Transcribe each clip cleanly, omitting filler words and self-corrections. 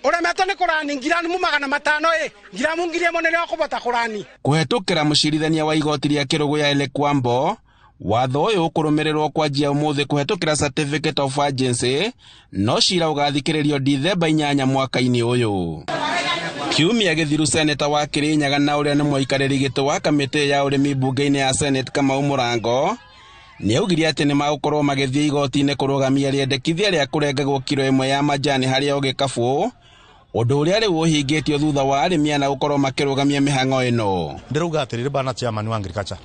Ũremetwo nĩ kũrani ngiramu 500 ĩ ngiramu 1000 nĩrĩo ũkũbota kũrani. Kũhetũkĩra mũcirithania wa igoti rĩa Kĩrũgũya Ele Kwambo, watho ũyũ ũkũrũmĩrĩrwo kwanjia ũmũthĩ kũhetũkĩra certificate of urgency, no cira ũgathikĩrĩrio Dithemba 8 mwaka-inĩ ũyũ. Kiumia gĩthiru, seneta wa Kĩrĩnyaga na ũrĩa nĩ mũikarĩri gĩtĩ wa kamĩtĩ ya ũrĩmi mbunge-inĩ ya Senate, Kamau Mũrango, nĩ augire atĩ nĩ magũkorwo magĩthiĩ igoti-inĩ kũrũgamia rĩendekithia rĩa kũrengagwo kiro 1 ya majani harĩ o gĩkabũ, ũndũ ũrĩa rĩu ũhingĩtio thutha wa arĩmi ana gũkorwo makĩrũgamia mĩhang'o ĩno. Ndĩrauga atĩrĩrĩ, bana chairman wa agriculture,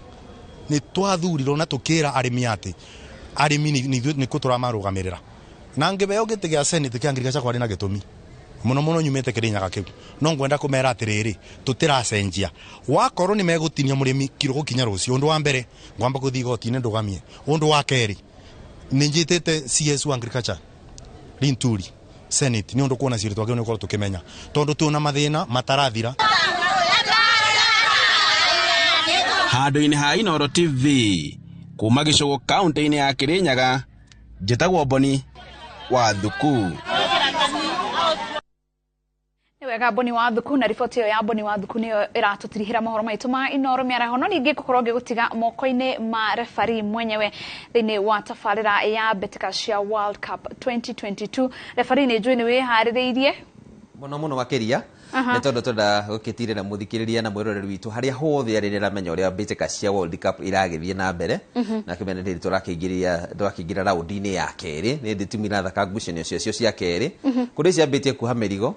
nĩ twathurirwo na tũkĩra arĩmi atĩ arĩmi nĩ ithuĩ nĩkũ tũramarũgamĩrĩra, na ngĩheo gĩtĩ gĩa Senate kĩa agriculture kwarĩ na gĩtũmi mũno mũno nyumĩte Kĩrĩnyaga kĩu, no ngwenda kũmera atĩrĩrĩ, tũtĩracenjia. Wakorwo nĩ megũtinia mũrĩmi kiro gũkinya rũciũ, ũndũ wa mbere ngwamba gũthiĩ igoti-inĩ ndũgamie. Ũndũ wa kerĩ, nĩ njĩtĩte CS wa agriculture Linturi Senate nĩ ũndũ kuona ciri twagĩrĩirwo nĩ gũkorwo tũkĩmenya tondũ twĩna mathĩna matarathira. Handũ-inĩ ha Inooro TV kuma Gĩcũgũ, kaunti-inĩ ya Kĩrĩnyaga, njĩtagwo Boni wa Thuku. Nĩ wega, Boni wa Thuku, na riboti ĩyo ya Boni wa Thuku nĩyo ĩratũtirihĩra mohoro maitũ ma Inooro mĩaraho. No ningĩ ngũkorwo ngĩgũtiga moko-inĩ ma refari mwenyewe thĩinĩ wa tabarĩra ya mbĩtĩka cia World Cup 2022. Refari, nĩ njũĩ nĩ wĩharĩrĩirie. Mũno mũno makĩria, nĩ tondũ twenda gũkĩtirĩra mũthikĩrĩria na mwĩroreri witũ harĩa hothe arĩ nĩaramenya ũrĩa mbĩtĩka cia World Cup iragĩthiĩ na mbere, na kĩmenya nĩ tũrakĩingĩra raundi-inĩ ya kerĩ, nĩ ndĩ timu irathaka ngucanio ciacio cia kerĩ kũrĩa ciambĩtie kuoha mĩrigo.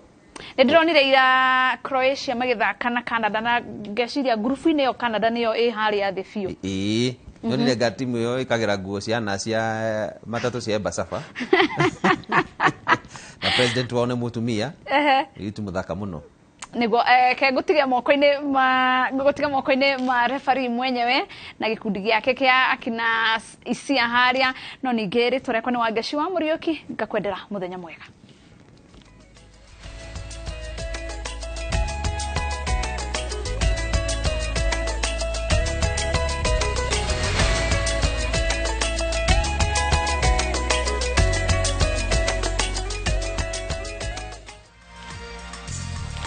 Nĩ ndĩronire ira Croatia magĩthaka na Canada, na ngeciria ngurubu-inĩ ĩyo Canada nĩyo ĩ harĩa thĩ biũ. Ĩĩ, nyonire nga timu ĩyo ĩkagĩra nguo ciana cia matatũ cia Embasava, na president wao nĩ mũtumia itu mũthaka mũno. Nĩguo ke ngũtige moko-inĩ ma refari mwenyewe na gĩkundi gĩake kĩa akina isia harĩa. No ningĩ rĩtwa rĩakwa nĩ Wangeci wa Mũriũki, ngakwendera mũthenya mwega.